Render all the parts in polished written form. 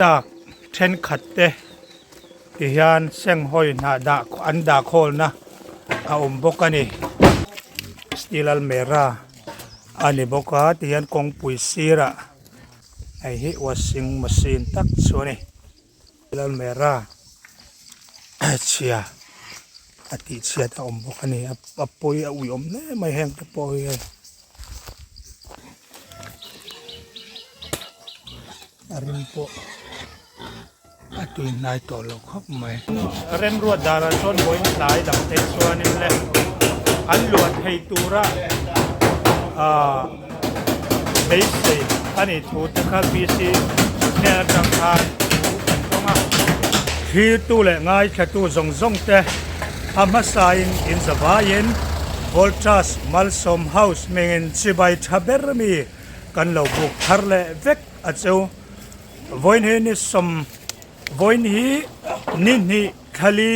Tak thenkhat te ti hian senghawi hnah dah an dah khawlna a awm bawk a ni steel almera a ni bawk a ti hian kawngpui sirah hei hi washing machine tak chu a ni steel almera chhia a tih chhiat a awm bawk a ni a pawi a ui awm hle mai heng te pawh hi hei. A rim pawh a tui hnai tawh lo khawp mai. Remruat darah chuan vawiin tlai lam te chuanin le an luah thei tura ahh beisei a nih thu te kha VC hnen atang khan thu kan tawng a. Thirtu leh ngaithlatu zawng zawng te a hmasain inzavaiin Voltas Malsawm House hmingin chibai tha ber mi kan lo buk thar leh vek a chu. Vawiin hi ni sawm vawiin hi ni hnih thlali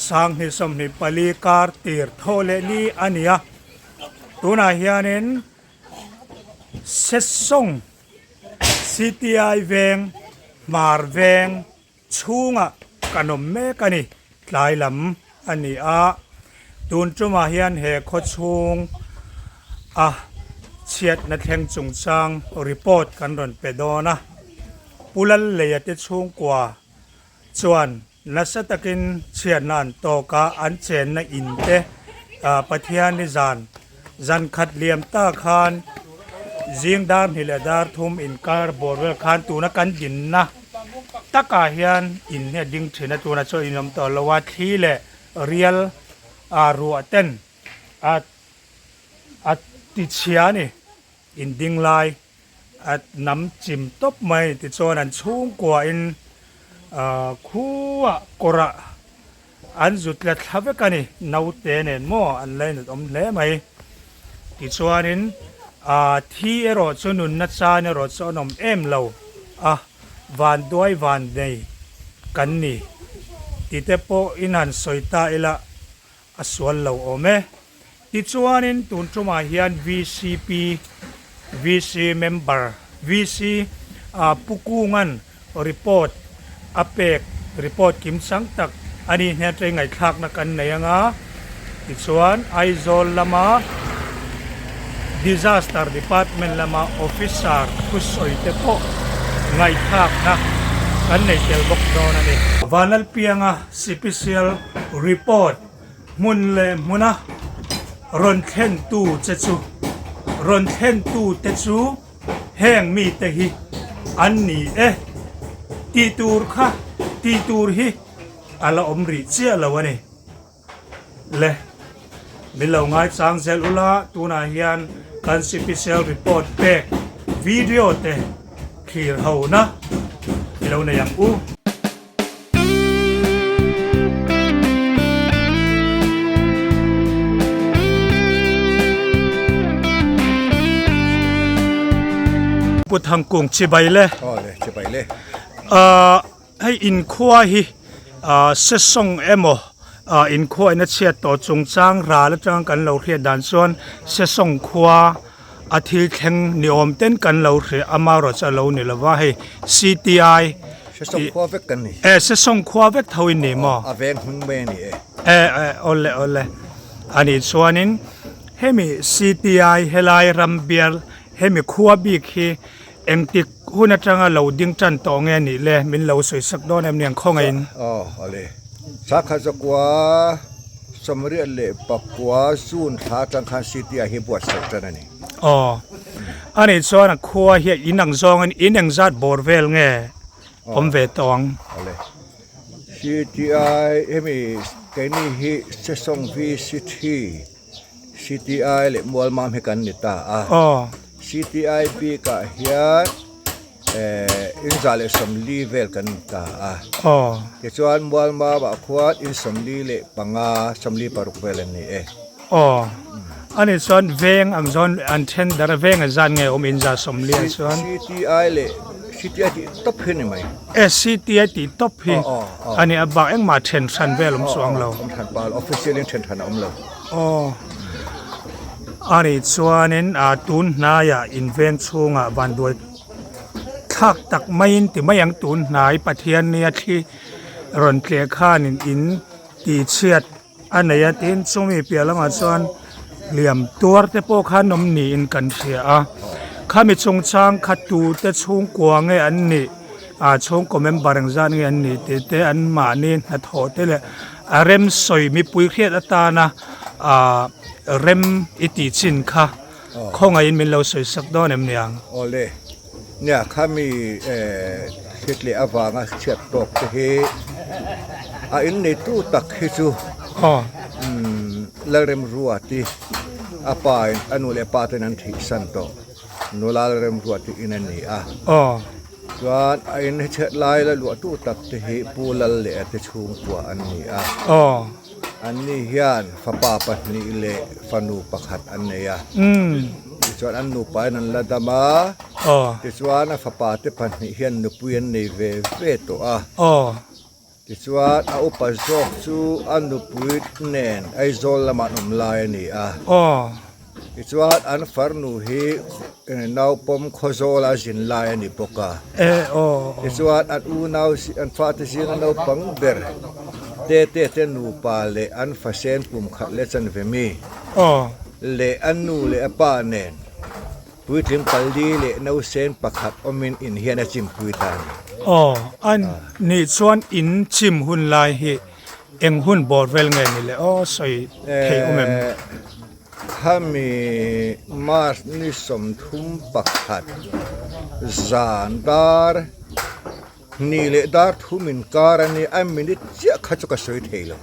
sanghnih 24 kar tir thawh leh ni a ni a. Tunah hianin Sesawng CTI veng Hmar veng chhungah kan awm mek a ni. Tlai lam a ni a, tun tumah hian he khaw chhung a chhiatna thleng chungchang report kan rawn pe dawn a. Pu Lalleia te chhungkua chuan nasa takin chhiatna an tawk a, an chenna in te Pathiani zan zan khat liam ta khan zing dar hnih leh dar thum inkar bawr vel khan tuna kan dinna takah hian in hi a ding thin a tunah chuan in awm tawh lo a thli leh rial ah ruah ten a a ti chhia a ni in ding lai a nam chim tawp mai tichuan an chhungkua in ah khuah kawrah an zut tla thla vek a ni naute nen maw an lainat awm hle mai tichuanin ah thi erawh chu nunna chan erawh chu an awm em lo a van duai van nei kan ni tih te pawh in han sawi ta ila a sual lo awm e tichuanin tun tumah hian vcp vc member vc ah pu kungan Report a pek, report kim chang tak a nih hnen ṭei ngaihthlakna kan nei ang a, tichuan Aizawl lama Disaster Department lama officer thusawi te pawh ngaihthlakna kan nei tel bawk dawn a ni. Vanlalpianga Sipisial report hmun leh hmuna rawn thlentu che chu rawn thlentu te chu Heng mite hi an ni e, tih tur kha tih tur hi a la awm rih chiah lo a ni. Le, min lo ngaichang zel ula, tunah hian kan sipisial report pek video te thlir hona i lo nei ang u. Pu Thangkung chibai le. Aw le chibai le. Ahh hei inkhua hi ahh sesawng emaw ahh inkhua in a chhiat tawh chungchang ral atanga kan lo hriat dan chuan sesawng khua a thil thleng ni awm ten kan lo hria amaherawhchu a lo ni lova hei CTI Sesawng khua vek kan ni. E sesawng khua vek tho in ni maw? A veng hming mai a ni e. E e awle awle a nih chuanin hemi CTI helai ram bial hemi khua bik hi engtik hun atanga lo ding tan tawh nge nih le min lo sawi sak dawn em niang khawngaihin. Aw awle Sakha zakua Sawmriat leh pakua June thla atang khan CTI hi buatsaih tan a ni. Aw a nih chuan a khua hi a in ang zawngin in engzat bawr vel nge awm ve tawh ang? Awle CTI hemi keini hi Sesawng VCT CTI leh Mualmam hi kan ni ta a. Aw. CTI bikah hian eh in 140 vel kan ni ta a. Aw. Tichuan Mualmam ah khuan in 45 46 vel an ni e. Aw. A nih chuan veng ang zawn an then dar a veng an zat nge awm in 140 ah chuan. CTI leh CTI tih tawp hi a ni mai. E CTI tih tawp hi a ni a bak engmah then hran vel awm chuang lo. Awm hran pal official in then hran a awm lo. Aw. A nih chuanin tun hnaiah in veng chhungah vanduai. thlak tak maiin ti mai ang tun hnai Pathian nia thli rawn tleh khanin in tihchhiat a nei a tin chumi piah lamah chuan hliam tuar te pawh khan awm niin kan hria a khami chungchang kha tute chhungkua nge an nih ah chhungkaw member engzat nge an nih tih te an mahni hnathawh te leh a rem sawi mipui hriat atana ah rem i tih chin kha khawngaihin min lo sawi sak dawn em niang. Awle, nia khami eh hriat leh avanga chhiat tawk te hi a inneitu tak hi chu Aw. Umm Lalremruati a pa in a nu leh pa ten an thihsan tawh nula Lalremruati in a ni a. Aw. Chuan a in chhiat lai la luahtu tak te hi Pu Lalleh te chhungkua an ni a. Aw. Anni hian fapa pahnih leh fanu pakhat an nei a. Tichuan an nupain an la dam a. Tichuan a fapa te pahnih hian nupui an nei ve ve tawh a. Tichuan a upa zawk chu a nupui nen Aizawl lamah an awm lai a ni a. Tichuan an farnu hi naupawm Khawzawla zin lai a ni bawk a. Tichuan an unau an fate zinga naupang ber Tete te nupa leh an fasen kum khat leh chanve mi leh a nu leh a pa nen puitling pali leh nausen pakhat awmin in hian a chimpui ta a ni. Aw, a nih chuan in chim hun lai hi eng hun bawr vel nge ni le aw sawi thei awm em? Khami March ni 31 zan dar hnih leh dar thum inkar a ni a minute chiah kha chu ka sawi thei lo.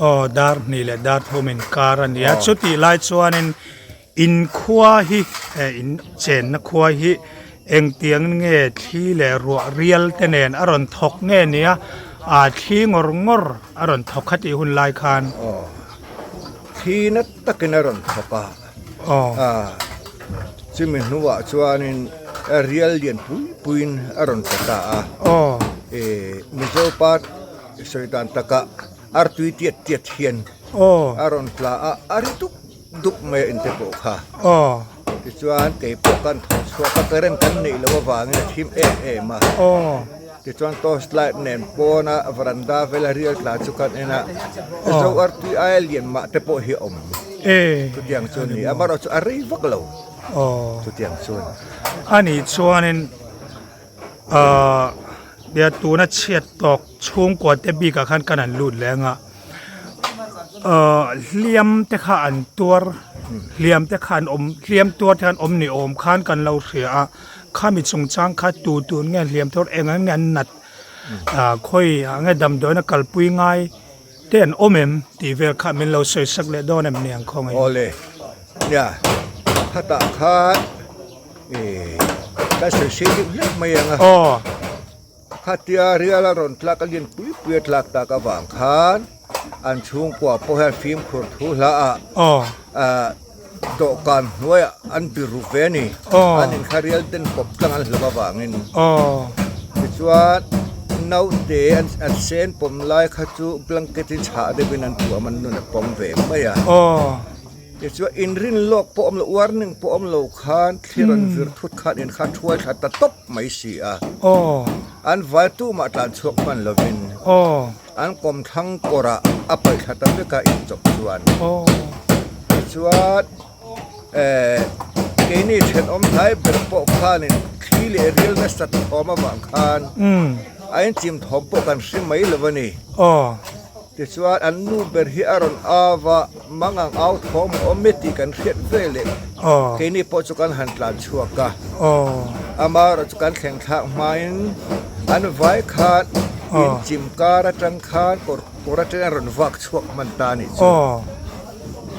Aw dar hnih leh dar thum inkar a ni a chutih lai chuanin in khua hi in chenna khua hi engtiang nge thli leh ruah rial te nen a rawn thawk nge nia ah thli ngawr ngawr a rawn thawk kha tih hun lai khan. Aw. Thli na takin a rawn thawk a, chumi hnuah chuanin rial lian pui puiin a rawn ta ta a, Mizo pa sawi dan takah artui tiat tiat hian a rawn tla a, a ri dup dup mai a inte pawh kha. Tichuan kei pawh kan thawk chhuak a, current kan neih loh avangin a thim em em a. Tichuan torch light nen pawna veranda vela rial tla chu kan en a, zo artui aia lian mah te pawh hi a awm. Chutiang chu a ni a, amaherawh chu a rei vak lo chutiang chu a ni. A nih chuanin ahh tuna chhiat tawk chhungkua te bikah khan kan han lut leh ang a. Ahh hliam te kha an tuar hliam te kha an awm hliam tuar te khan awm ni awm khan kan lo hria a khami chungchang kha tu tun nge hliam tuar eng ang nge an nat ah khawi ah nge damdawiin a kalpui ngai te an awm em tih vel kha min lo sawi sak leh dawn em ni ang khawngaih. Awle nia khatah khan ih ka sawi sei deuh hlek mai ang a. Aw. Khatia riala rawn tlak a lian pui pui a tlak tak avang khan an chhungkua pawh hian fimkhur thu hla ah dawhkan hnuaiah an biru ve a ni. An inkha rial den pawp tlang an hlauh avangin. Tichuan naute an sen pawm lai kha chu blanket in chhah deuhin an tuam an nun a pawm ve mai a. Tichuan inrin lawk pawh awm lo warning pawh awm lo khan thli rawn vir thut khan inkha thuai thla ta tawp. mai si a. Aw. An vai tumah tlan chhuak hman lovin. Aw. An kawmthlang kawrah a paih thla ta vek a inchawp chuan. Aw. Tichuan eh keini thenawm hnai ber pawh khanin thli leh ril nasa thawm avang khan a inchim thawm pawh kan hre mai lo a ni. Aw. Tichuan an nu ber hi a rawn au a, mangang au thawm a awm e tih kan hriat ve leh keini pawh chu kan han tlan chhuak a. Amaherawh chu kan thleng thlak hmain an vai khan inchim kar atang khan kawr kawr atangin a rawn vak chhuak hman ta a nih chu.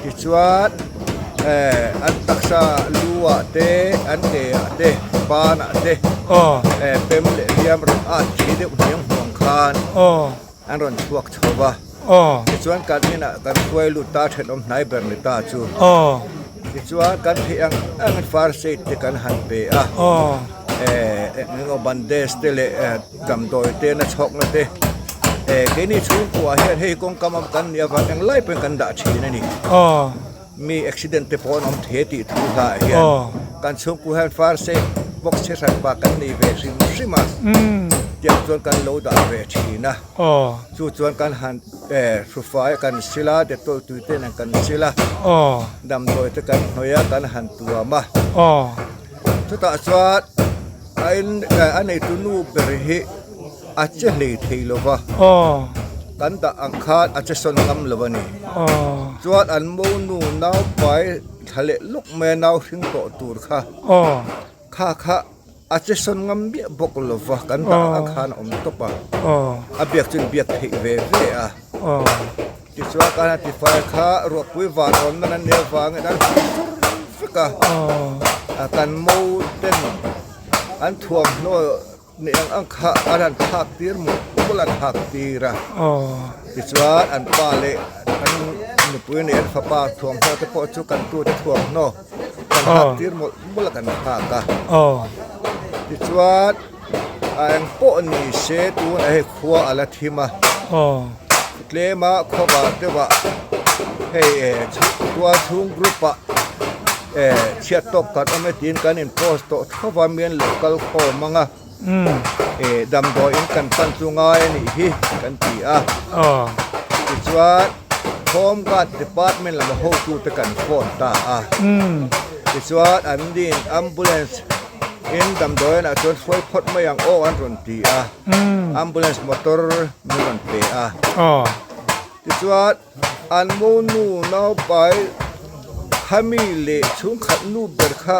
Tichuan an taksa lu ah te an ke ah te ban ah te pem leh hliam rawn at thi deuh hniang hnuang khan. An rawn chhuak chho va. Tichuan kan inah kan hruai lut ta thenawm hnai ber ni ta chu. Tichuan kan theih ang angin first aid te kan han pe a. Eng emaw bandage te leh damdawi te na chhawkna te. Keini chhungkuah hian hei kawngkam a kan nih avang englai pawhin kan dah thin a ni. Mi accident te pawh an awm thei tih thu hlaah hian kan chhungkuah hian first aid. box hi hranpa kan nei ve hrim hrim a, tiang chuan kan lo dah ve thin a, chu chuan kan han hrufai kan sil a, dettol tui te nen kan sil a, damdawi te kan hnawih a, kan han tuam a, chutah chuan a in a neitu nu ber hi a che hlei thei lo va, kan dah ang khan a che sawn ngam lo a ni, chuan an monu naupai. Thla leh lawk mai a nau hring tawh tur kha. Aw. Kha kha a che sawn ngam miah bawk lo va, kan dah ang khan a awm tawp a. Aw. A biak chu in biak theih ve ve a. Aw. Tichuan kan han tifai kha ruahpui van awm nan an nih avangin an hmu fur vek a. Aw. A kan mo ten an thuamhnaw Nih ang ang kha an han thlak tir mawlh mawlh an hak tir a. Tichuan an pa leh an nupui nih an fapa thuamhnaw te pawh chu kan tute thuamhnaw kan hak tir mawlh mawlh a kan hak a. Tichuan a eng pawh ni se tunah hei khua a la thim a. Tlema khawvar deuhah hei tual chhung group ah chhiat tawk kan awm e tiin kan in post tawh tho va mian lo kal khawm ang a damdawi in kan pan chu ngai a nih hi kan ti a tichuan home guard department lama hotute kan phone ta a tichuan an nin ambulance in damdawi inah chuan hruai phawt mai ang aw an rawn ti a ambulance motor min rawn pe a tichuan An monu naupai khami leh chhungkhat nu ber kha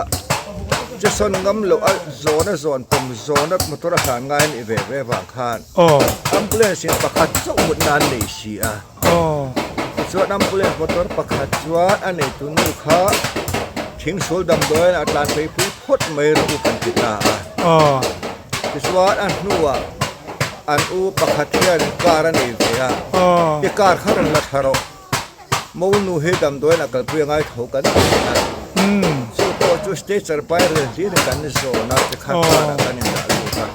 Jason ngam loh a zawn a zawn pawm zawn a motor a hlan ngai a nih ve ve vang khan ambulance in pakhat chauh mutna an nei si a. Tichuan ambulance motor pakhat chuan a neitu nu kha thingsul damdawiin a tlan phei pui phawt mai rawh u kan ti ta a. Tichuan a hnuah an u pakhat hian car a nei ve a, i car kha rawn la thla rawh, monu hi damdawiin a kalpui a ngai tho kan ti leh a, chu pawh chu stretcher pai rel hlir in kan zawn a tikhan car ah kan indah lut a,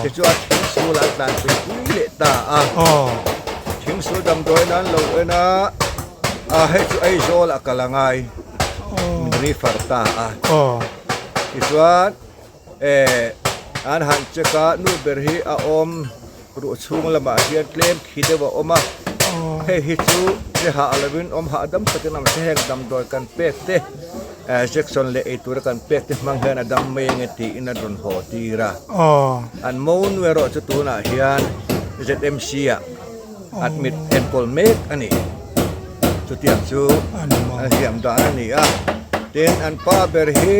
tichuan thingsul an tlan pui pui leh ta a, thingsul damdawiin an lo en a, ah hei chu Aizawl ah kal a ngai min refer ta a, tichuan. Eh an han check a nu ber hi a awm ruh chhung lamah hian tlem khi deuh a awm a hei hi chu che hah lovin awm hahdam takin awm se heng damdawi kan pek te eh injection leh eitur a kan pek te hmang hian a dam mai ange tiin a rawn haw tir a an monu erawh chu tunah hian Z_M_C ah admit enkawl mek a ni chutiang chu an siam dan a ni a tin an pa ber hi.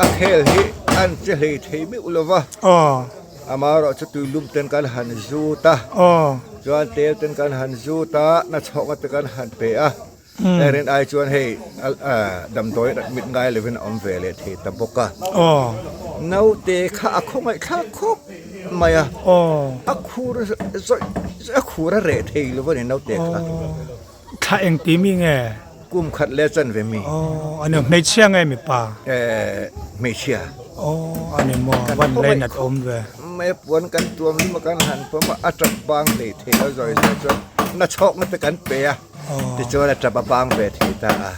A khel hi an che hlei thei meuh lo va, amaherawh chu tuilum ten kan han zut a, chuan tel ten kan han zut a, nachhawkna te kan han pe a, hei rin ai chuan hei damdawi mit ngai lovin a awm ve leh thei ta bawk a, naute kha a khawngaih thlak khawp mai a, a khur zawih zawih a khur a reh thei lo a ni naute kha. Thla eng ti mi nge? Kum khat le chan ve mi. Aw, ani hmeichhia nge mipa? Eh, hmeichhia. Aw, ani maw, van lei nat awm ve. Mai puan kan tuam lum a kan han pawm a, a tap bang hlei thei lo zawi zawi chuan na chhawkna te kan pe a, tichuan a tap a bang ve thei ta a.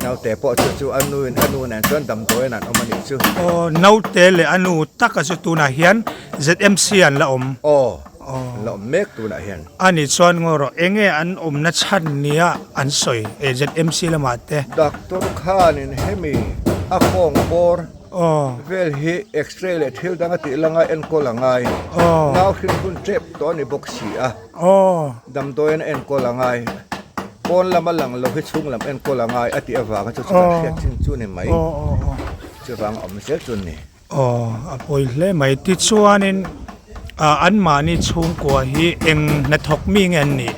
Naute pawh chu chu a nu in a nu nen chuan damdawiin an awm a nih chu. Aw, naute leh a nu taka chu tunah hian ZMC an la awm. Aw. An la awm mek tunah hian. A nih chuan ngaw rawh, enge an awmna chhan nia an sawi e ZMC lamah te? Doctor khanin hemi a kawng bawr vel hi x-ray leh thil dang a tih langa enkawl a ngai. Nau hrin hun tep tawh a ni bawk si a, damdawiin a enkawl a ngai. Pawn lama lang lo hi chhung lam enkawl a ngai a tih avanga chu chu kan hriat chin chu ni mai. Chuvang a awm zel chu ni. Aw, a pawi hle mai. Tichuanin anmahni chhungkua hi eng hnathawk mi nge an nih?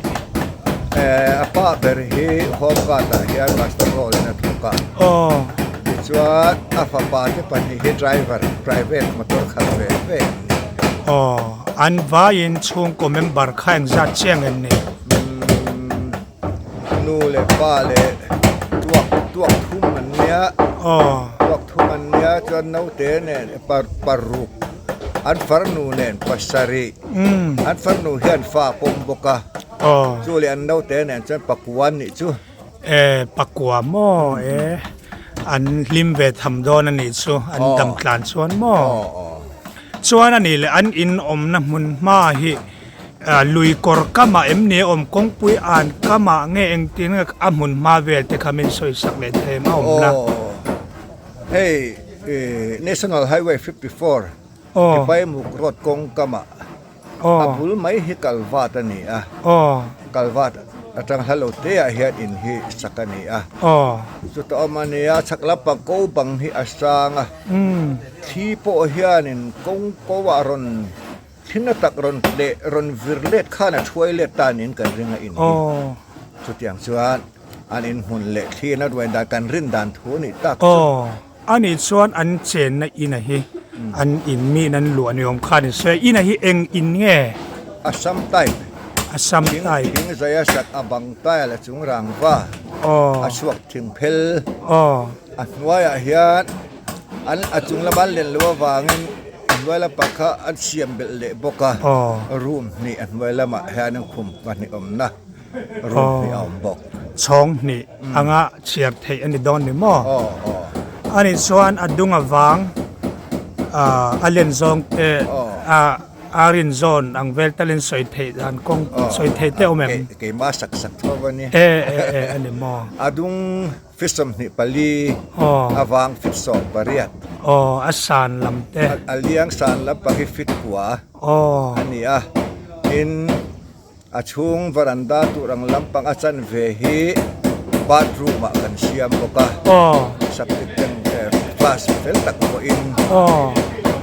A pa ber hi home guard ah hian master role in a thawk a. Aw. Tichuan a fapa te pahnih hi driver, private motor khalh ve ve an ni. Aw, an vaiin chhungkaw member kha engzat chiah nge an nih? Umm, nu leh pa leh tuak tuak thum an nia. Aw. Tuak thum an nia chuan naute nen par paruk an farnu nen pasarih. Umm. An farnu hian fa a pawm bawk a. Aw. Chu leh an naute nen chuan pakua an nih chu. E pakua maw e. An hlim ve tham dawn a nih chu an dam tlan chuan maw? Chuan a nih leh an in awmna hmun hma hi lui kawr kamah em ni a awm kawngpui an kamah nge engtin nge a hmun hma vel te kha min sawi sak leh thei em a awmna? Hei National Highway 54 Tipaimuk Road kawng kamah A bul mai hi kalvat a ni a, kalvat atang hla lo te ah hian in hi sak a ni a, chutah awm a nia chhak lampang ko bang hi a sang a, thli pawh hianin kawng ko ah rawn thli na tak rawn leh rawn vir let khan a thuai let ta niin kan ring a in hi, chutiang chuan an inhmun leh thli in a ruai dan kan rin dan thu a nih tak chu. A nih chuan an chenna ina hi an in miin an luah ni awm khan in sawi a, ina hi eng in nge? Assam type. Assam type. Thing zaia sak a bang tile a chung rangva a chhuak thing phel a hnuaiah hian an a chung lama an len loh avangin a hnuai lampang kha an siam belh leh bawk a, room hnih a hnuai lamah hian khum pahnih awmna room hnih a awm bawk. Chhawng hnih anga chhiar theih a ni dawn ni maw? A nih chuan a dung avang a len zawng te a rin zawn ang vel talin sawi theih dan kawng sawi theih te awm em? Keimah sak sak tho a ni. E e e a ni maw? A dung feet 24 a vang feet 18. Aw a san lam te. A liang san lampang hi feet kua a ni a, tin A chhung varanda tur ang lampang a chan ve hi bathroom ah kan siam bawk a, septic tank glass fel tak pawhin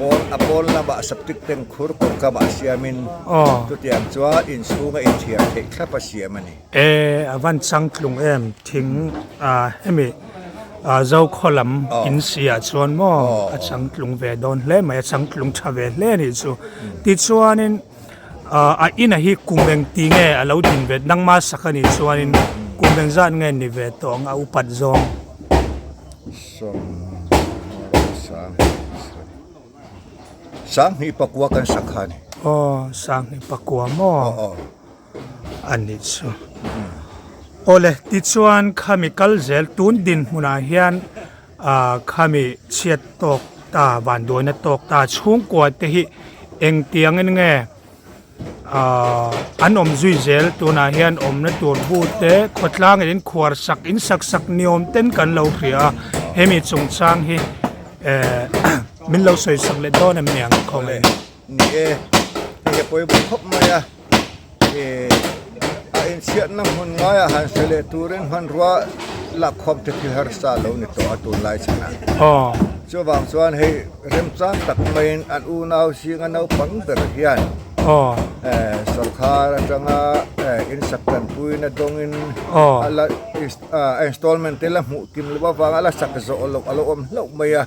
pawn a pawn lamah septic tank khur kawr kamah siamin chutiang chuan inchhung a inthiar theih thlap a siam a ni. E a van changtlung em thing ah hemi ah Zokhaw lam in si ah chuan maw a changtlung ve dawn hle mai a changtlung tha ve hle a nih chu tichuanin. A ina hi kum eng ti nge a lo din ve nangma sak a nih chuanin kum eng zat nge ni ve tawh ang a upat zawng. Sawm sang sanghnih pakua kan sak kha a ni. Aw sanghnih pakua maw a nih chu. Awle tichuan khami kal zel tun dinhmunah hian Khami chhiat tawk ta, vanduaina tawk ta chhungkua te hi engtiangin nge an awm zui zel tunah hian awmna tur bu te khawtlangin in khuar sak in sak sak ni awm ten kan lo hria a, hemi chungchang hi min lo sawi sak leh dawn em niang khawngaih. Ni e, hei hi a pawimawh khawp mai a, ih a inchhiatna hmun ngaiah han hre leh turin hmanrua lakkhawm te thil harsa lo ni tawh a tunlai chhanah. Chuvang chuan hei remchang tak maiin an unau zinga naupang ber hian sawrkhar atanga insak tanpuina dawngin a la installment te la hmuh kim loh avanga a la sak zawh loh a lo awm hlauh mai a.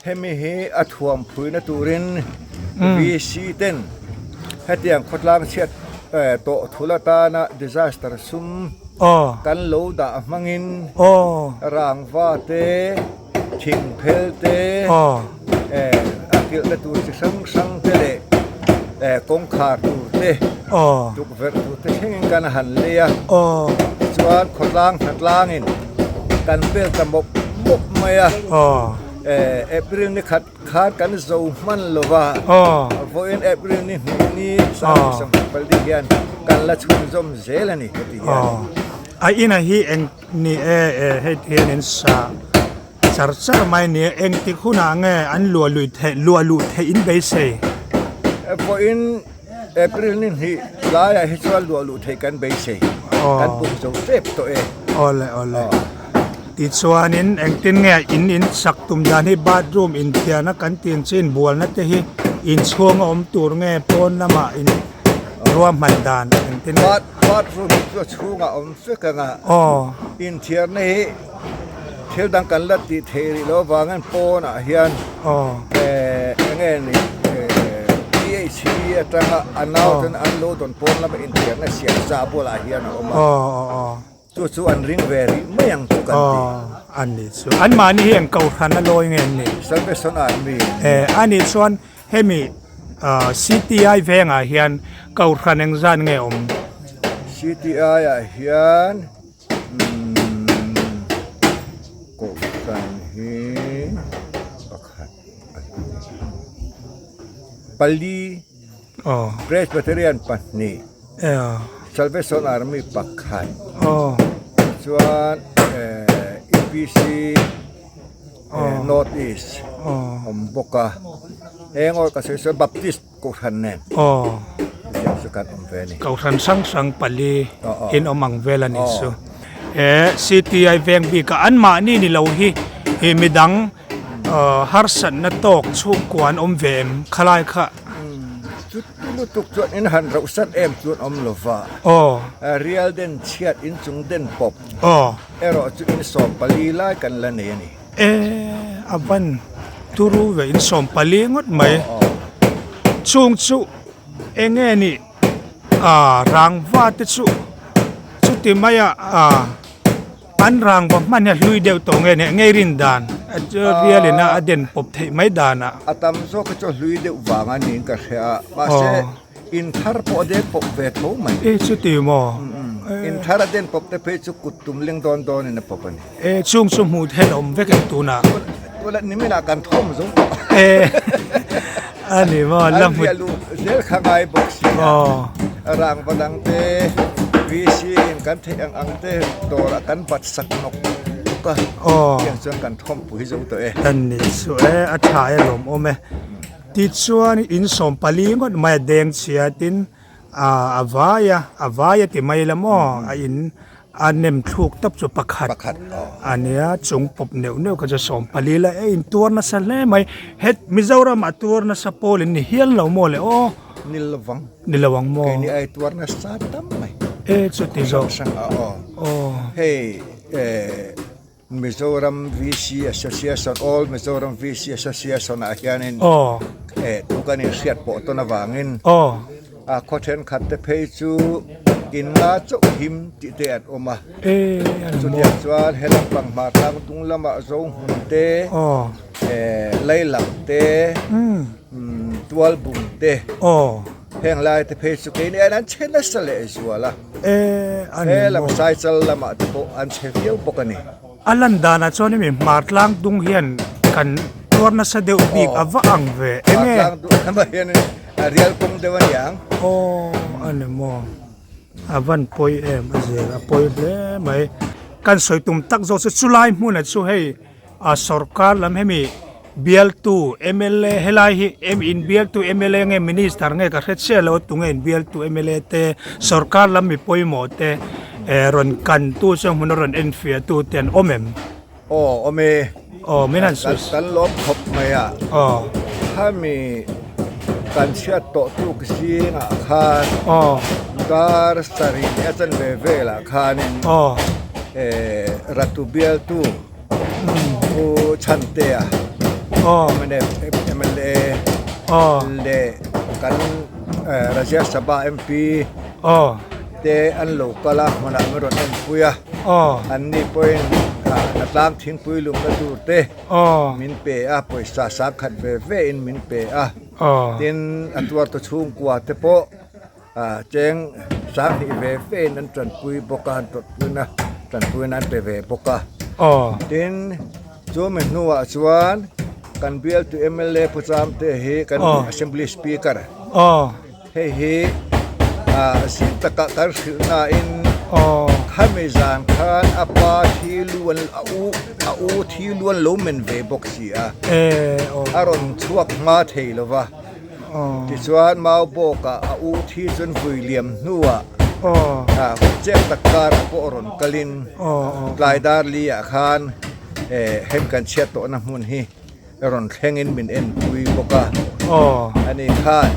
Hemi hi a thuam phuina turin VC ten hetiang khawtlang chhiat tawh thul atana disaster sum kan lo dah hmangin rangva te, thingphel te, a kilhna tur chi hrang hrang te leh kawngkhar tur te, tukverh tur te thlengin kan han lei a. Tichuan khawtlang hnatlangin kan vel ta mawp mawp mai a. April ni khat khan kan zo hman lo va, vawiin April ni hnih ni 2024 hian kan la chhunzawm zel a ni ka ti hian. A ina hi eng ni e hei ti hian in sa char char mai ni e, engtik hunah nge an luah lui theih luah luh theih in beisei? Vawiin April ni hnih laiah hi chuan luah luh theih kan beisei, kan pum zo tep tawh e. Awle awle. Tichuanin engtin nge in in sak tum dan hi bathroom inthiarna kan tih ang chi inbualna te hi inchhung a awm tur nge pawn lamah in ruahman dan engtin nge? Bathroom hi chu a chhungah a awm vek ang a, inthiarna hi thil dang kan la tih theih rih loh avangin pawnah hian eng nge ni PHE atanga a nauten an lo dawn pawn lama inthiarna siam sa bulah hian a awm a. Chu chu an ring ve rih mai ang chu kan ti. Aw, an nih chu. Anmahni hi eng kohhran a lawi nge an nih? Salvation Army. Eh, a nih chuan hemi CTI vengah hian kohhran eng zat nge awm? CTI ah hian umm kohhran. Pali, Presbyterian pahnih, Salvation Army pakhat, chuan EPC North East awm bawk a, eng aw ka sawi sawi Baptist Kohhran nen chutiang chu kan awm ve a ni. Kohhran hrang hrang pali in awm ang vel a nih chu. He CTI veng bikah anmahni ni lo hi midang Harsatna tawk chhungkua an awm ve em khalai kha? Chuti lutuk chuan in han rauh sat em chuan awm lo va. Rial den chhiat inchung den pawp erawh chu in 14 lai kan la nei a ni. E, a van turu ve in 14 ngawt mai. Chung chu eng nge nih rangva te chu chuti maia An rangva hman hi a hlui deuh tawh nge nia ngei rin dan a rial ina a den pawp theih mai danah. A tam zawk hi chu a hlui deuh vang a niin ka hria a, mahse in thar pawh a den pawp ve tho mai. E chuti maw? In thar a den pawp te phei chu kut tum leng dawn dawnin a pawp a ni. E chung chu hmuh theih a awm vek em tunah? Tunah niminah kan thawm zo tawh. E a ni maw la hmu. An riah luh zel kha ngai bawk si a. Rangva dang te VC in kan theih ang ang te dawrah kan bat sak nawk nawk a. Tiang chuan kan thawmpui zo tawh e. Kan ni chu e a tha e lawmawm e. Tichuan in 14 ngawt mai a deng chhia tin a vai a a vai a ti mai la maw a in A nem thluk tawp chu pakhat a nia, chung pawp neuh neuh kha chu 14 la e intuar nasa hle mai. Het Mizoram ah tuar nasa pawl in ni hial lo maw le aw? Ni lovang. Ni lo ang maw? Keini ai tuar nasa tam mai. E chuti zawk. Hrang hrang ah aw. Aw. Hei eh Mizoram VC Association All Mizoram VC Association ah hianin Aw. eh thu kan inhriat pawh tawn avangin Aw. a khaw thenkhat te phei chu in nga chauh him tih te an awm a. E an maw. Chutiang chuan he lampang hmar tlang dung lamah Zohmun te Aw. eh Leilang te Umm. Tualbung te Aw. Heng lai te phei chu keini aiin an chhe nasa leh zual a. E, a ni He lam maw? Saichal lamah te pawh an chhe viau bawk a ni. A lan danah chuan hemi hmar tlang dung hian kan tuar nasa deuh bik a va ang ve. Enge? Hmar tlang dung lamah hian a rial kawng deuh a niang. Aw, a ni maw? A van pawi em a zel a pawi hle mai. Kan sawi tum tak zawk chu chulai hmunah chu hei a sorkar lam hemi Bialtu mla helai hi em in bialtu mla nge minister nge ka hre chiah lo tunge in bialtu mla te sorkar lam mi pawimawh te eh rawn kan tu chuan hmun a rawn enfiah tu te an awm em? Aw awm e. Aw min han sawi. Kan lawm khawp mai a. Aw. Khami kan chhiat tawh tuk zingah khan. Aw. Dar sarih leh a chanve velah khanin. Aw. Eh Ratu bialtu. Pu Chhantea mnf mla leh kan Rajya Sabha MP te an lo kal a hmunah min rawn enpui a anni pawhin hnatlang thingpui lumna tur te min pe a pawisa sangkhat ve ve in min pe a tin a tuartu chhungkua te pawh Cheng 2000 ve ve in an tanpui bawk a, an tawrhpuina tanpuina an pe ve bawk a. Tin, chu mi hnuah chuan kan bialtu mla Pu Chamte hi kan Assembly Speaker hei hi zing takah kan hrilh nain khami zan khan a pa thi lu an a u a u thi lu an lo men ve bawk si a, a rawn chhuak hma thei lo va. Tichuan Mau bawkah a u thi chuan vui liam hnuah chek tak karah pawh rawn kalin tlai dar li ah khan hem kan chhiat tawhna hmun hi rawn thlengin min enpui bawk a. Ani khan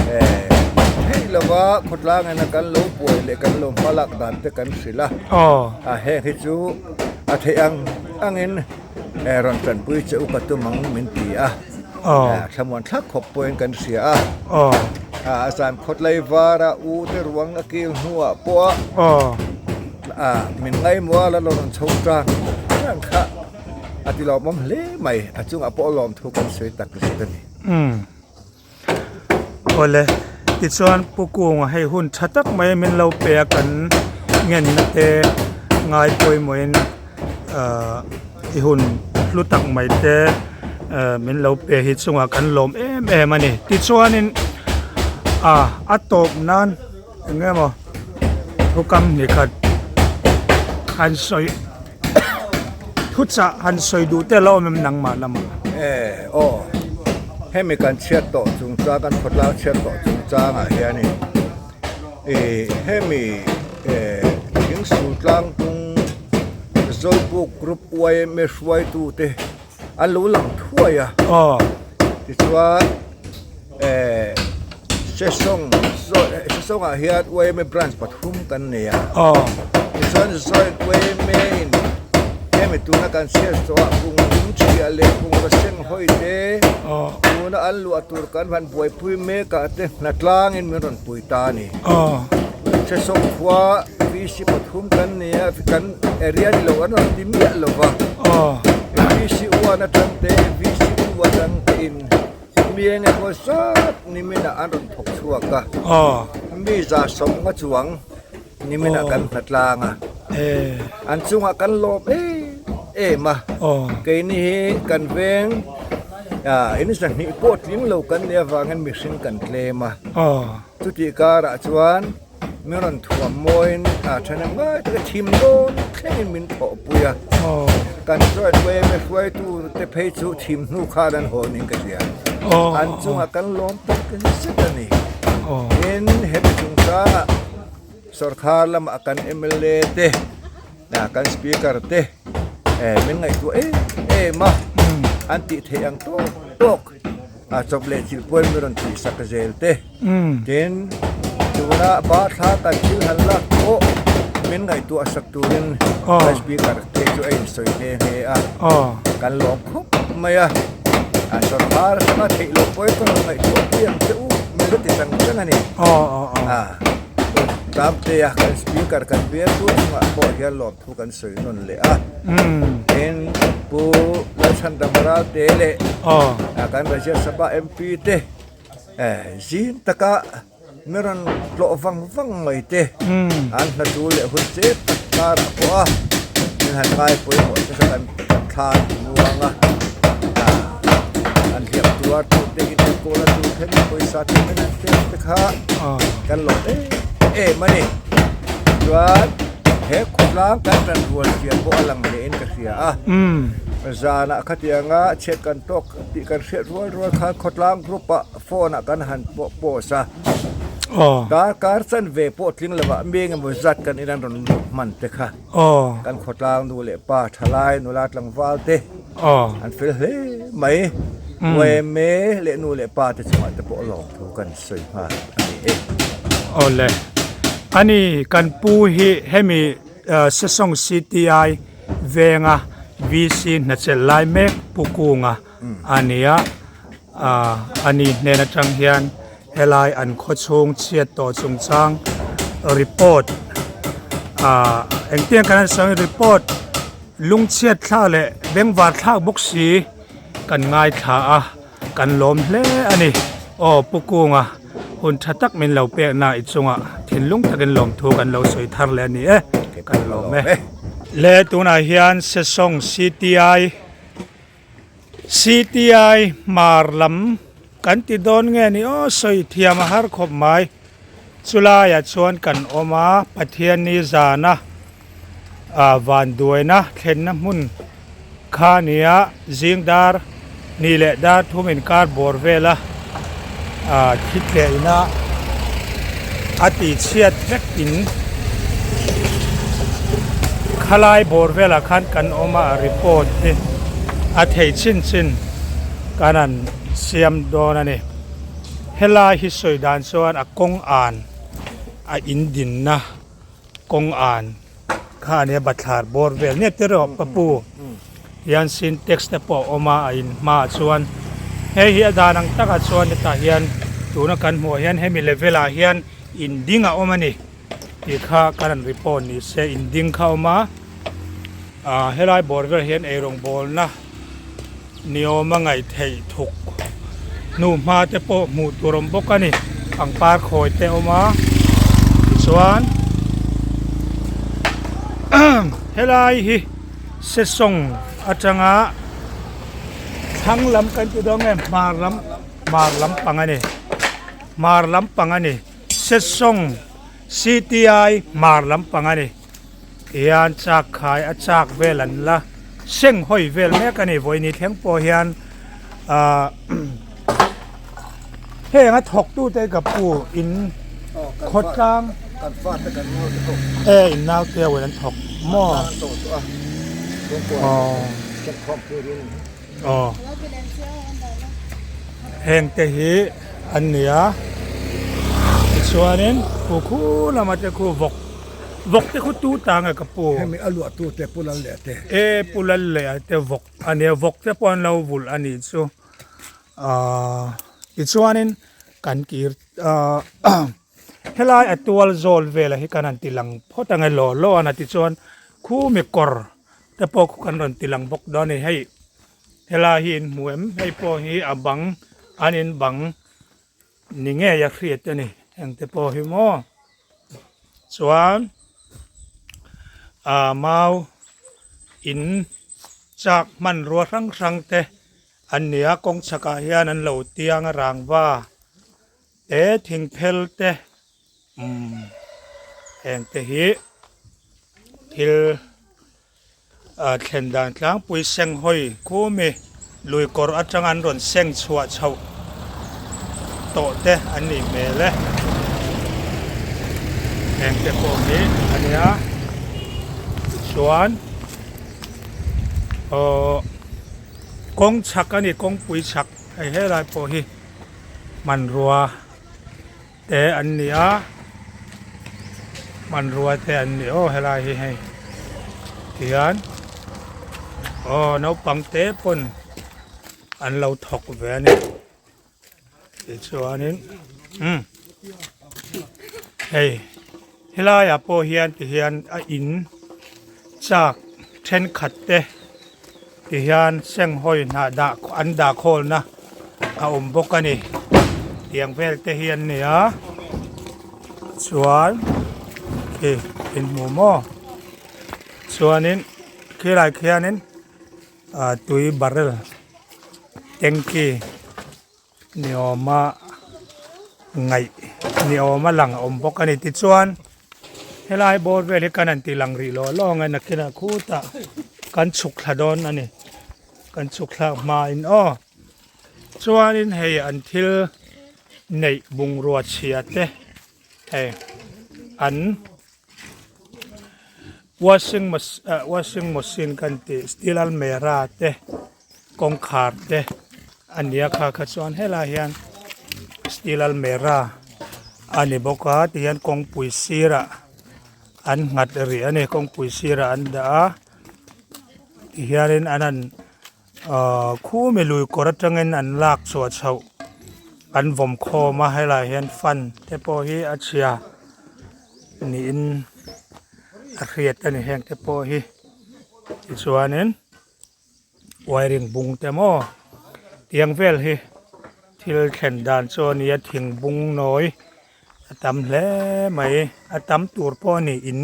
theih lova khawtlang ina kan lo buai leh kan lo hmalak dan te kan hrilh a, heng hi chu a theih ang angin rawn tanpui che u ka tum ang min ti a. Thlamuan thlak khawp pawhin kan hria a. A zan khawtlai vara u te ruang a kil hnuah pawh a min ngaihmual a rawn chho tan tan kha a ti lawmawm hle mai. A chungah pawh lawmthu kan sawi tak zet a ni. Awle, tichuan Pu Kunga hei hun tha tak mai min lo pe a kan ngenna te ngai pawimawhin ahh i hun hlu tak mai te. Min lo pe hi chungah kan lawm em em a ni. Tichuanin ah a tawp nan eng emaw thukam ni khat han sawi thuchah han sawi duh te la awm em nangmah lamah? E aw hemi kan chhiat tawh chungchang kan khawtlang chhiat tawh chungchangah hianin ih hemi eh thingsul tlangpung Zawlbuk group yma hruaitute an lo lang thuai a tichuan eh sesawng sesawng ah hian yma branch pathum kan nei a tichuan joint yma in hemi tuna kan chhiat tawh ah bungrung chhiah leh bungraw seng hawi te tuna an luah tur kan han buaipui mek ah te hnatlang in min rawn pui ta a ni sesawng khua VC pathum kan nei a kan area ni lo an rawn ti miah lo va VC 1 atang te VC 2 atang te in mi eng emaw zat niminah an rawn thawk chhuak a mi za sawmnga chuang niminah kan hna tlang a an chungah kan lawm em em a keini hi kan veng in zahnih pawh tling lo kan nih avangin mihring kan tlem a chutih karah chuan. Min rawn thuam mawiin a then ngai taka thim dawn thlengin min thawhpui a. Kan joint yma hruaitu te phei chu thim hnu khan an haw niin ka hria. An chungah kan lawm tak zet a ni. Tin, hemi chungchangah sawrkhar lamah kan mla te, kan speaker te min ngaihtuah em em a, an tih theih ang tawk tawk. A chawp leh thil puan min rawn tih sak zel te. Tin, tuna ba thla kan thil han lak pawh min ngaihtuah sak turin kan speaker te chu a insawi nghe nghe a. Kan lawm khawp mai a. A sawrkar atanga theih loh pawhin ka rawn ngaihtuah pui ang che u min la ti chang chang a ni. A Tlamtea kan speaker kan bialtu chungah pawh hian lawm thu kan sawi nawn leh a tin pu Lalchhandam Ralte leh kan Rajya Sabha MP te zing taka mi rawn tlawh vang vang mai te an hna tul leh hun che tak karah pawh a min han ngai pawimawh te kha kan thla an ti muang a an hliam tuar tu te in enkawl a tur khen pawisa te min han pek te kha kan lawm em em a ni chuan. He khawtlang kan tan rual zia pawh a lang hle in ka hria a. Zanah khatianga chhiat kan tawk tih kan hriat rual rual khan khawtlang group ah phone ah kan han pawh post a. Darkar chanve pawh tling lovah mi engemaw zat kan in an rawn lut hman te kha. Kan khawtlang nu leh pa thalai nula tlangval te an fel hle mai. Yma leh nu leh pa te chungah te pawh lawmthu kan sawi nghal a ni e. Awle. Ani kan pu hi hemi Sesawng CTI venga VC hnachelh lai mek Pu Kunga a ni a. Ani hnen atang hian helai an khawchhung chhiat tawh chungchang report engtiang kan han sawi report lungchhiat thlak leh bengvar thlak bawk si kan ngaithla a. Kan lawm hle a ni. Aw Pu Kunga, hun tha tak min lo pek na i chungah thinlung takin lawmthu kan lo sawi thar leh a ni e. Kan lawm e. Le tunah hian Sesawng CTI CTI hmar lam kan ti dawn nge ni aw sawi thiam a har khawp mai. Chulaiah chuan kan awm a, Pathianni zana vanduaina thlenna hmun kha a ni a, zing dar ni leh dar thum inkar bawr vela thi tleh ina a tihchhiat vek in khalai bawr velah khan kan awm a, report hi a theih chin chin kan han siam dawn a ni. Helai hi sawi dan chuan a kawng an a in dinna kawng an kha a nia bathlar bawr vel nia te rawh ka pu hian sintex te pawh a awm a a in hmaah chuan hei hi a dan ang takah chuan hetah hian tuna kan hmuh ah hian hemi level ah hian in ding a awm a ni tih kha ka rawn report ni se in ding kha a awm a ah helai bawr vel hian eirawng bawlna Ni awm a ngaih theih thuk hnu hma te pawh hmuh tur awm bawk a ni pangpar khawi te a awm a tichuan helai hi sesawng atanga thla. Thlang lam kan ti dawn nge hmar lam hmar lam pang a ni hmar lam pang a ni Sesawng CTI hmar lam pang a ni tihian chak khai a chak vel an la seng hawi vel mek a ni vawiin thleng pawh hian ahh heng a thawk tute ka pu in khawtlang e in naute ho in an thawk maw aw aw heng te hi an ni a tichuanin khu khu lama te khu vawk vawk te khu tu ta nge ka pu hemi a luah tu te pu lal leh te e pu lal leh te vawk a nia vawk te pawh an lo vulh a nih chu. Ahh tichuanin kan kir ahh helai a tual zawl velah hi kan han ti lang phawt ang e law law a tichuan khu mi kawr te pawh khu kan rawn ti lang bawk dawn a ni hei helai hi in hmu em hei pawh hi a bang an in bang ni ngei a hriat a ni engte pawh hi maw chuan ahh mau in chak hmanrua hrang hrang te. An ni a, kawng chhakah hian an lo tiang a rangva te thing phel te umm heng te hi thil ah thlen dan tlangpui seng hawi khumi lui kawr atanga an rawn seng chhuah chhoh tawh te an nih hmel e heng te pawh hi a nia tichuan aww. Kawng chhak a ni kawngpui chhak hei helai pawh hi hmanrua te an ni a hmanrua te an ni aw helai hi hei tihian aw naupang te pawn an lo thawk ve a ni tichuanin umm hei helaiah pawh hian tihian a in chak thenkhat te tihian senghawi hnah dah an dah khawlna a awm bawk a ni tiang vel te hi an ni a chuan khi in hmu maw chuanin khilai khianin ah tui barrel tanky ni awma ngaih ni awma lang a awm bawk a ni tichuan helai bawr vel hi kan han ti lang rih lawh lawng a nakinah khutah kan chhuk thla dawn a ni kan chhuk thlak hmain aw chuanin hei an thil neih bungrua chhia te hei an. Washing washing machine kan tih steel almera te kawngkhar te a ni a kha kha chuan helai hian steel almera a ni bawk a tihian kawngpui sirah an nghat rih a ni kawngpui sirah an dah a tihianin an han ahh khumi lui kawr atangin an lak chhuah chhoh an vawm khawm a helaiah hian fan te pawh hi a chhia niin a hriat a ni heng te pawh hi tichuanin wiring bung te maw tiang vel hi thil thlen dan chu a ni a thing bung nawi a tam hle mai a tam tur pawh a ni in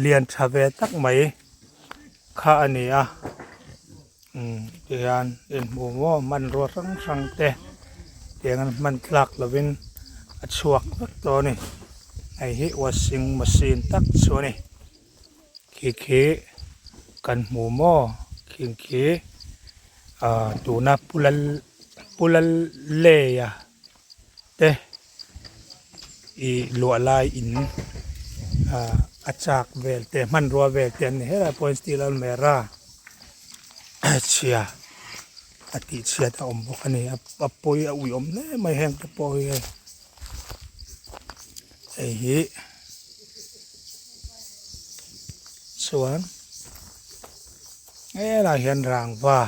lian tha ve tak mai kha a ni a umm tihian inhmuh maw hmanrua hrang hrang te tiang an hman tlak lovin a chhuak vek tawh a ni hei hi washing machine tak chu a ni khi khi kan hmu maw khing khi ah tuna pu lal pu lal lei a te ih luah lai in ah a chak vel te hmanrua vel te an ni helai pawh hian steel almera chhia a tih chhiat a awm bawk a ni a pawi a ui awm hle mai heng te pawh hi hei hei hi chuan helaiah hian rangva.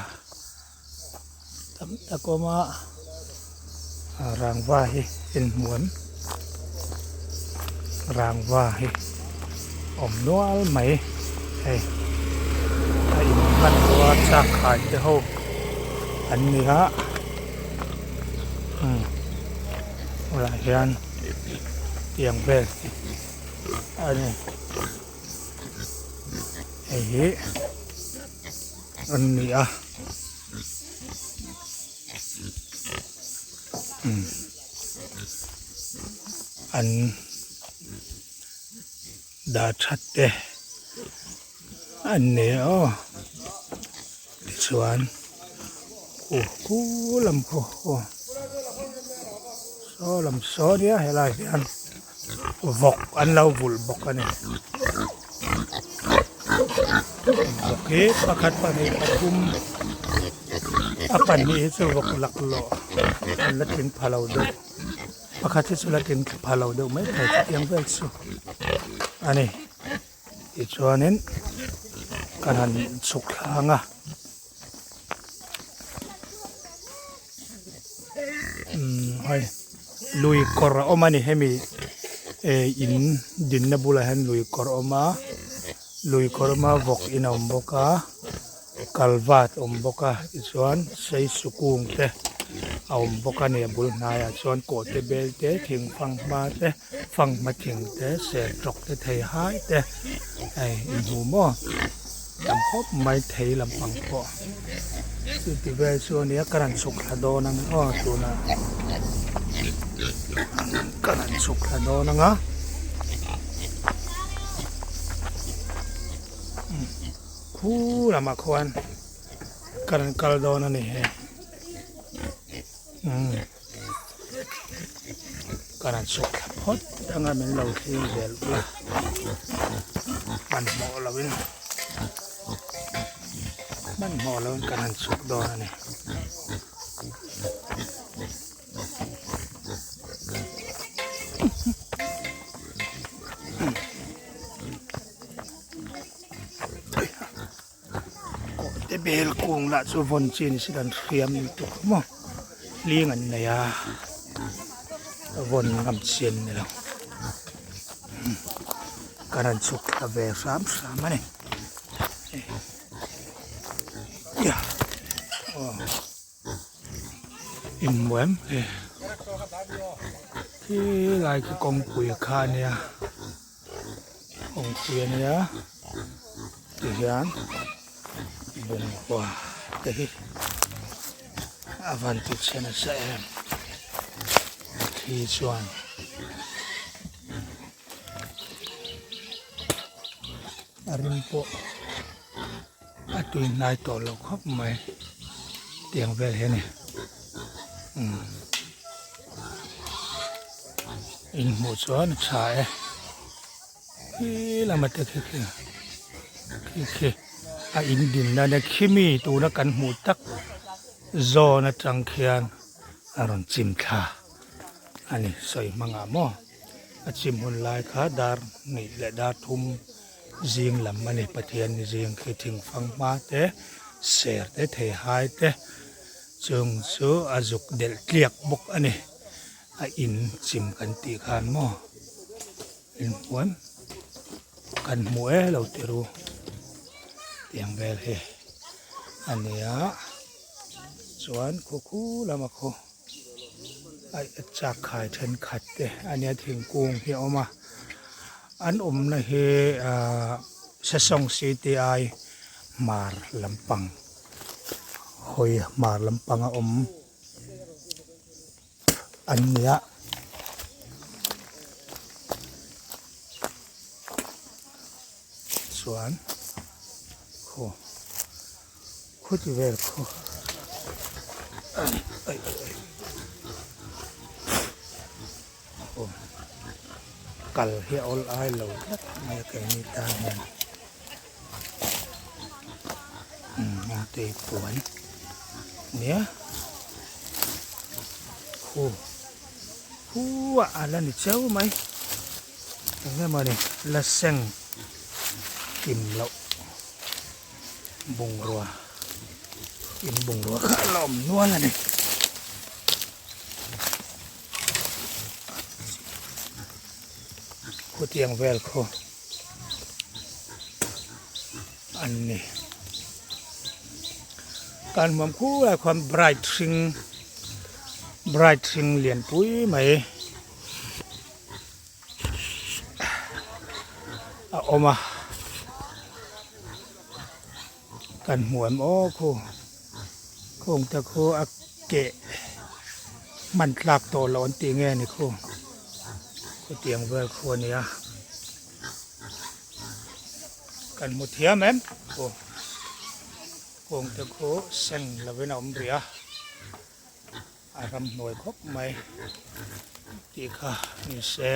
Tam tak awm a rangva hi inhmuam rangva hi awm nual mai hei a in hmanrua chak khai te ho an ni a umm tunah hian tiang vel a ni hei hi. An ni a. Umm an dah that te an nei a aw tichuan khu khu lam khu aw saw lam saw nia helai hian vawk an lo vulh bawk a ni vawk hi pakhat pahnih pathum a pahnih hi chu vawk laklawh an la tling pha lo deuh pakhat hi chu la tling pha lo deuh mai thei chutiang vel chu a ni tichuanin kan han chhuk thlang a umm hei lui kawr a awm a ni hemi eh in dinna bulah hian lui kawr a awm a lui kawr awm a vawk in a awm bawk a kalvat a awm bawk a tichuan seisu kung te a awm bawk a ni a bul hnaiah chuan kawhte bel te thing fanghma te fanghma thing te sertawk te theihai te hei inhmu maw tam khawp mai thei lampang pawh chuti vel chu ania ka rawn chhuk thla dawn ang aw tunah ka rawn chhuk thla dawn ang a khu lamah khuan ka rawn kal dawn a ni hei umm. Ka rawn chhuk thla phawt anga min lo thlir zel ula hmanhmawh lovin hmanhmawh lovin ka rawn chhuk dawn a ni. Kawhte bel kung lah chu vawn chi ni se dan hriam lutuk maw hling an nei a vawn ngam chi an ni lo ka rawn chhuk thla ve hram hram a ni inhmu em hei khi lai khi kawngpui kha a nia. Kawngpui a nia tihian bungrua te hi a van ti chhe nasa em thli chuan a rim pawh a tui hnai tawh lo khawp mai tiang vel hi a ni umm. In hmuh chuan a tha e khi lama te khi khi khi khi a in din na ania khimi tuna kan hmuh tak zawn atang khian a rawn chim thla a ni sawi hmangah maw a chim hun lai kha dar hnih leh dar thum zing lam a ni Pathian ni zing khi thingfang hma te ser te theihai te chung chu a zuk delh tliak bawk a ni. A in chim kan tih khan maw in hmuam kan hmu e lo ti ru tiang vel hi a nia chuan khu khu lama khu a chak khai thenkhat te a nia thingkung hi a awm a an awmna hi ahh sesawng city ai hmar lampang hawi hmar lampang a awm. An nia. Chuan khaw khuti vel khaw ai ai ai aw kal hi a awl ai lo tlat mai a keini tan hian umm a tui puan nia khu khu ah a la ni cheu mai eng emaw ni la seng kim loh bungrua in bungrua kha a la awm nual a ni. Khutiang vel khu an ni. Kan hmuam khulai khuan bright hring bright hring lianpui mai a awm a. Kan hmu em aw khu khung te khu a keh. Hman tlak tawh loh an tih nge ni khu khutiang vel khu a nia kan hmu thiam em khu kung te khu seng lovin a awm rih a a ramhnuai khawp mai tih kha ni se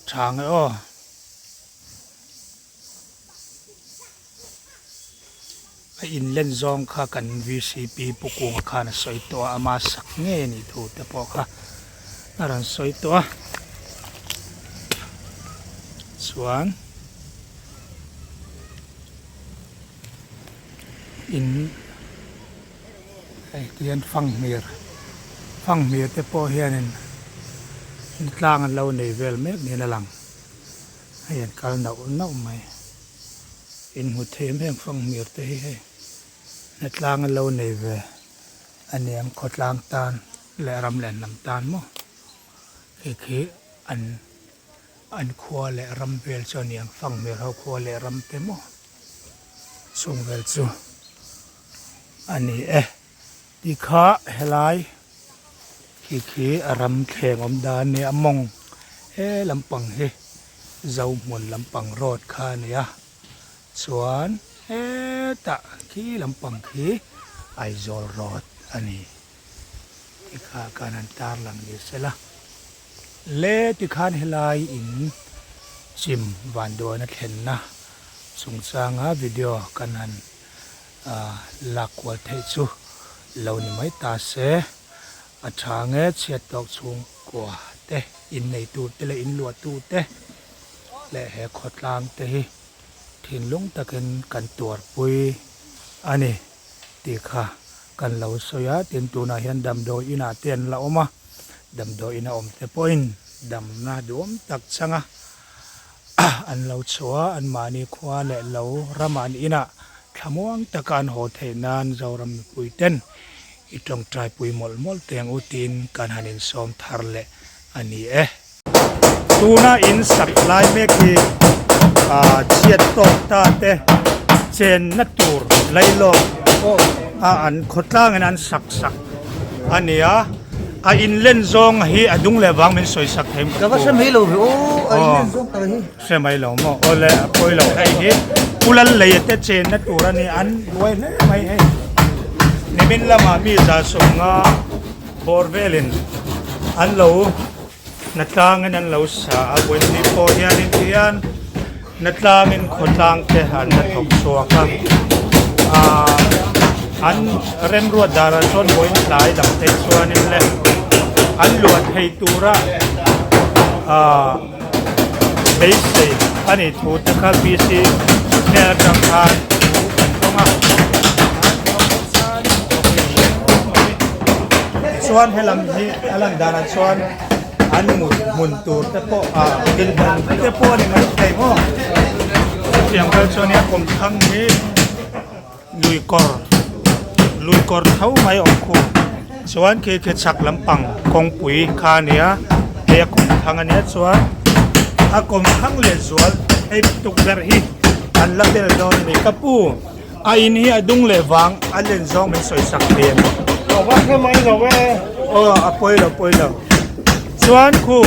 tha nge aw. A inlen zawng kha kan VCP Pu Kunga khan a sawi tawh a, ama sak ngei a nih thu te pawh kha a rawn sawi tawh a. Chuan in hei tihian fanghmir fanghmir te pawh hianin tlang an lo nei vel mek niin a lang. Hei an kal nauh nauh mai. Inhmu thei em em fanghmir te hi hei hnatlang a lo nei ve a niang khawtlang tan leh ram leh hnam tan maw hei khi an an khua leh ram vel chu a niang fanghmir ho khua leh ram te maw chung vel chu a ni e tikha helai khi khi a ram thleng awm dan a nia a mawng he lampang hi. Zohmun lampang road kha a ni a, chuan hetah khi lampang khi Aizawl road a ni tih kha khan an tarlang ni sela. Le tikhan helai in chim vanduaina thlenna chungchanga video kan han lak kual theih chu lo ni mai ta se. A tha nge chhiat tawk chhungkua te, inneitu te leh inluahtu te leh he khawtlang te hi thinlung takin kan tuarpui a ni tih kha kan lo sawi a. Tin, tunah hian damdawi inah te an la awm a, damdawi ina awm te pawhin damna duhawm tak changa an lo chhuah a, anmahni khua leh lo ramah an inah thlamuang taka an haw theih nan Zoram mipui ten I tawngtai pui mawlh mawlh teng u tiin kan han insawm thar leh a ni e. Tuna in sak lai mek hi chhiat tawk ta te chenna tur lailawk a an khawtlangin an sak sak a ni a, a inlen zawng hi a dung leh vang min sawi sak thei Ka va hre mai lo ve aw, a inlen zawng tak hi. Hre mai lo maw? Awle a pawi lo hei hi Pu Lalleia te chenna tur a ni an buai hle mai hei. Nimin lamah mi 150 bawr velin an lo hnatlangin an lo sa a, vawiin pawh hianin tihian hnatlangin khawtlang te an la thawk chhuak a, aaa an remruat danah chuan vawiin tlai lam phei chuanin le an luah thei tura aaa. Beisei a nih thu te kha PC hnen atang khan thu kan tawng a. Chuan helam hi a lan danah chuan an mut hmun tur te pawh ah dinhmun te pawh a ni mai thei maw. Chutiang vel chuan in kawmthlang hi lui kawr lui kawr tho mai awm khu chuan khi khi chhak lampang kawngpui kha a nia hei a kawmthlang a nia chuan a kawmthlang leh zual hei tukverh hi an la bel dawn a ni ka pu a in hi a dung leh vang a len zawng min sawi sak thei a ni aw a pawi lo pawi lo chuan khu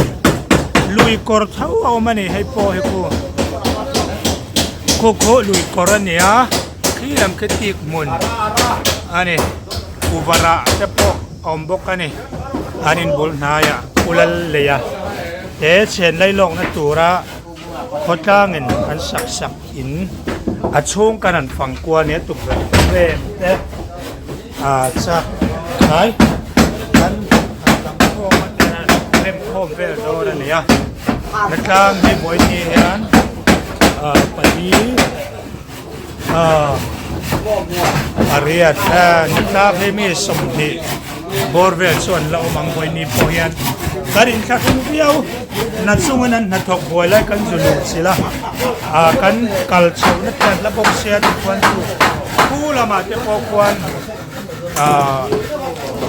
lui kawr tho a awm a ni hei pawh hi khu. Khaw khaw lui kawr a ni a khi lam khi tik hmun a ni kuvarah te pawh a awm bawk a ni an inbul hnaiah ulal lei a he chhen lailawkna tura khawtlangin an sak sak in a chhung kan han fang kual a ni a tukverh frame te ah chak tlai kan han lam khawm a te rem khawm vel dawn a ni a hetlang hi vawiin hian. pali pariat tlak hi mi 20 bawr vel chu an la awm ang vawiin pawh hian kan inthlahrung viau hna chungin an hnathawk buai lai kan zu luh chilh a ah kan kal chhohna te an la bawk sia tichuan chu khu lamah te pawh khuan ah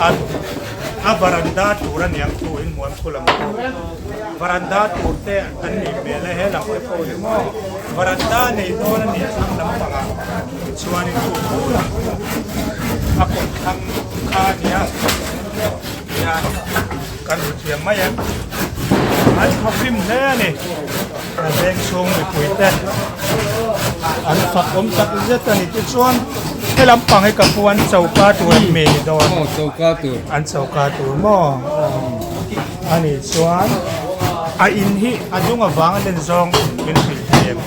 an a varanda tur a niang thu in muan khu lam pawh. Varanda tur te an nih hmel e helam te pawh hi maw varanda nei dawn a nih thlang lampangah chuanin chu a kawt thlang kha a nia. hian kan hmu thiam mai em? An thawkrim hle a ni. A veng chhung mipui te an fak awm tak zet a ni. Tichuan he lampang hi ka pu an choka tur an mi ni dawn. Aw choka tur. An choka tur maw? A nih chuan a in hi a dung avang a len zawng min hrilh thei em?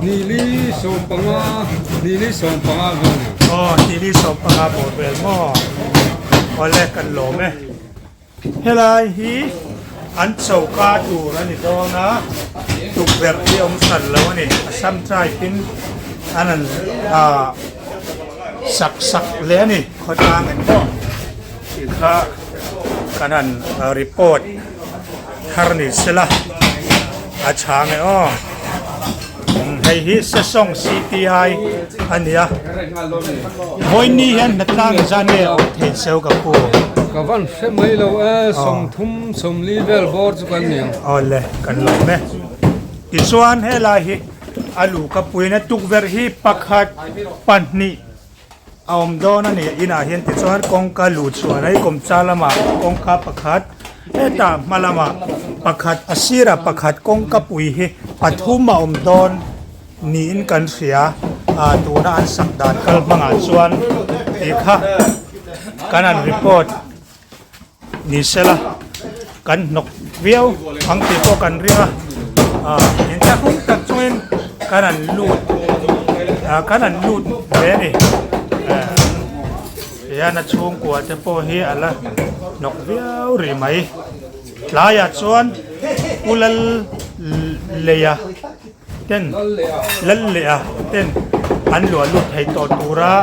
Nili sawmpanga nili sawmpanga vel ni. Aw nili sawmpanga bawr vel maw? Awle kan lawm e. Helai hi an choka tur a ni dawn a, tukverh hi a awm hran lo a ni. Assam tribe in an han ah sak sak leh a ni khawtlang in pawh tih kha kan han report thar ni sela a chhang e aw. Hei hi Sesawng CTI a ni a, vawiin hian hnatlang zan nge a awm thei cheu ka pu? Ka van hre mai lo e, sawmthum sawmli vel bawr chu kan ni ang. Aw le, kan lawm e. Tichuan helai hi a luhka puiin a tukverh hi pakhat pahnih A awm dawn a ni. Inah hian tichuan kawngka luh chhuah mai kawmcha lamah kawngka pakhat hetah hma lamah pakhat a sirah pakhat kawngka pui hi pathum a awm dawn niin kan hria ah tuna an sak dan kal hmangah chuan tih kha kan han report ni sela kan hnawk viau ang tih pawh kan ring a ah inthlahrung tak chungin kan han lut ah kan han lut ve a ni eh tihian a chhungkua te pawh hi a la hnawk viau rih mai tlaiah chuan pu lal leia ten lal leh a ten an luah lut thei tawh tura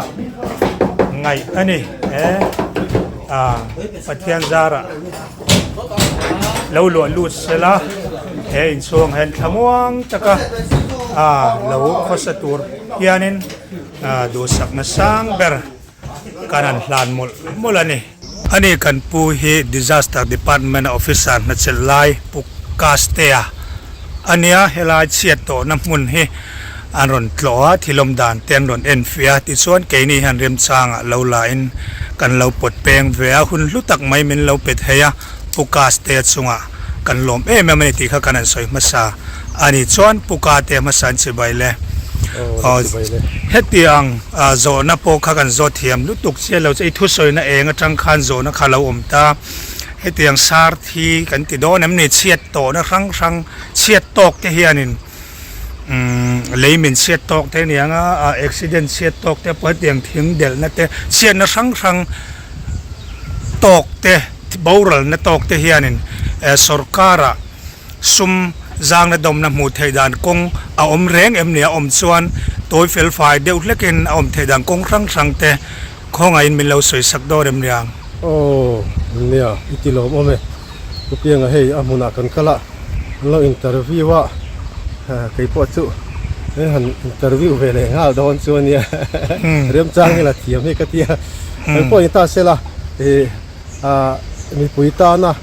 ngaih a ni he ah Pathian zarah lo luah lut sela he inchhung hian thlamuang taka ah lo khawsa tur hianin ah duhsakna sang ber kan han hlan mawlh mawlh a ni. Ani kan pu hi Disaster Department a officer hnachelh lai Pu Kastea a nia, helai chhiat tawhna hmun hi an rawn tlawh a, thilawm dan te an rawn en fiah a, tichuan keini hian remchangah lo la in kan lo pawt peng ve a, hun hlu tak mai min lo pe thei a, Pu Kastea chungah kan lawm em em a ni tih kha kan han sawi hmasa a ni. Chuan Pu Katea hmasa an chibai le. Aw hetiang zawhna pawh kha kan zawt thiam lutuk chiah lo che i thusawina eng atang khan zawhna kha lo awm ta hetiang sar thi kan ti dawn em ni chhiat tawhna hrang hrang chhiat tawk te hianin umm lei min chhiat tawk te aniang a accident chhiat tawk te pawh hetiang thing delhna te chhiatna hrang hrang tawk te boralna tawk te hianin sorkar ah. Sum zangna dawmna hmuh theih dan kawng a awm reng em ni? A awm chuan tawi fel fai deuh hlekin a awm theih dan kawng hrang hrang te khawngaihin min lo sawi sak dawn em niang? Aw, nia, i ti lawm awm e. Pu Pianga hei a hmunah kan kal a, an lo interview a, kei pawh chu he han interview ve leh nghal dawn chu a nia, remchang hi la thiam hi ka tia. Kan pawh ni ta sela, ih mipui tana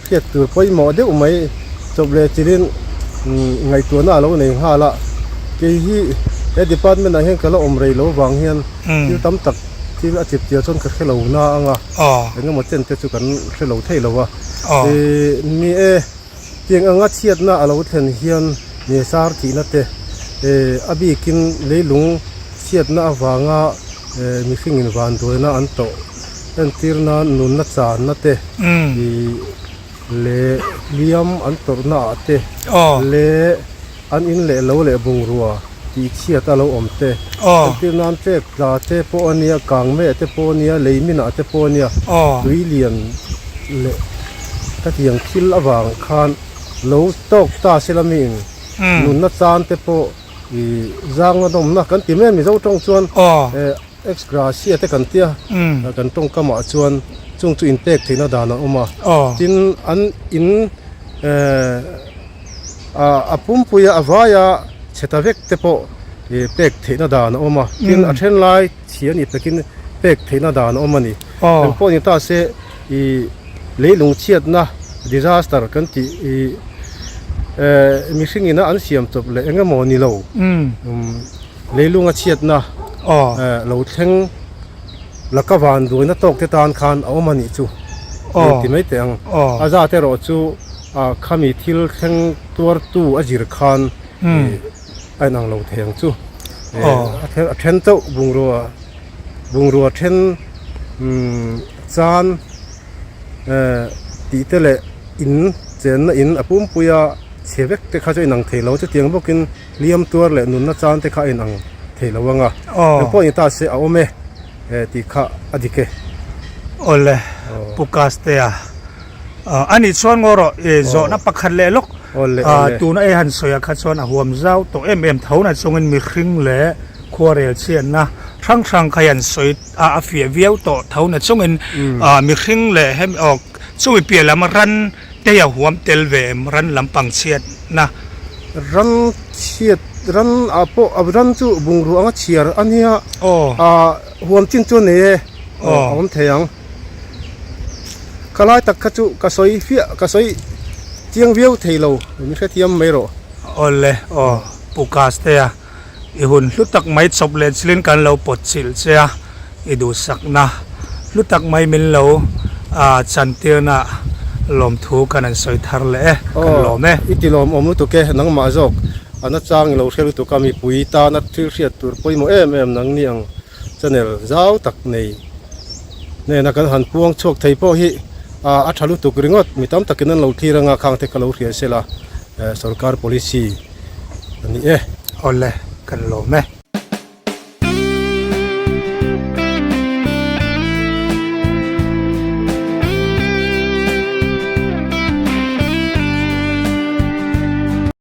Hriat tur pawimawh deuh mai chawp leh chilhin ngaihtuahna a lo nei nghal a, kei hi he department ah hian ka la awm rei lo vang hian thil tam tak thil a chip tir chuan ka hre lo na ang a, engemaw chen te chu kan hre lo thei lo a, ni e tiang anga chhiatna a lo thlen hian ni sar thihna te a bikin leilung chhiatna avanga mihring in vanduaina an tawh entir nan nunna channa te ih leh hliam an tawrhna ah te leh an in leh lo leh bungrua tih chhiat a lo awm te entir nan tlek tla te pawh a nia kangmeh te pawh a nia lei minah te pawh a nia tui lian leh khatiang thil avang khan lo tawk ta sela mi in nunna chan te pawh ih zangna dawmna kan ti mai a Mizo tawng chuan ex gratia te kan tia kan tawngkam ah chuan chung chu inpek theihna dan a awm a tin an in a pumpui a vaia chhe ta vek te pawh ih pek theihna dan a awm a tin a then lai chhia ni takin pek theihna dan a awm a ni engpawh ni ta se ih leilung chhiatna disaster kan tih ih mihring ina an siam chawp leh engemaw ni lo leilunga chhiatna. Lo thleng laka vanduaina tawk te tan khan a awm a nih chu ti mai teh ang. A zat erawh chu khami thil thleng tuartu a zir khan a inang lo thei ang chu. A then chauh bungrua bungrua then chan tih te leh in chenna in a pumpuia chhe vek te kha chu a inang thei lo. Chutiang bawkin Hliam tuar leh nunna chan te kha a inang thei lo ang a, eng pawh ni ta se a awm e tih kha a dik e. Awle, Pu Kastea, a nih chuan ngaw rawh i zawhna pakhat leh lawk tuna ei han sawi ah kha chuan a huam zau tawh em em tho na chungin mihring leh khuarel chhiatna hrang hrang kha hian sawi a a fiah viau tawh tho na chungin mihring leh hemi aw chumi piah lam ran te hi a huam tel ve em ran lampang chhiatna. Ran chhiat ran ah pawh a ran chu bungrua anga chhiar a nia ah huam chin chu a nei e a awm thei ang ka lai tak kha chu ka sawi fiah ka sawi chiang viau thei lo min hrethiam mai rawh. Awle aw Pu Kastea I hun hlu tak mai chawp leh chilin kan lo pawt chilh che a, i duhsakna hlu tak mai min lo chantirna lawmthu kan han sawi thar leh e, kan lawm e. I ti lawmawm lutuk e, nangmah zawk a nachang i lo hre lutuk a, mipui tana thil hriat tur pawimawh em em nang ni ang channel zau tak nei nena kan han puang chhuak thei pawh hi a tha lutuk ringawt, mi tam takin an lo thlir anga khangte ka lo hria sela sorkar policy. A ni e. Awle, kan lawm e.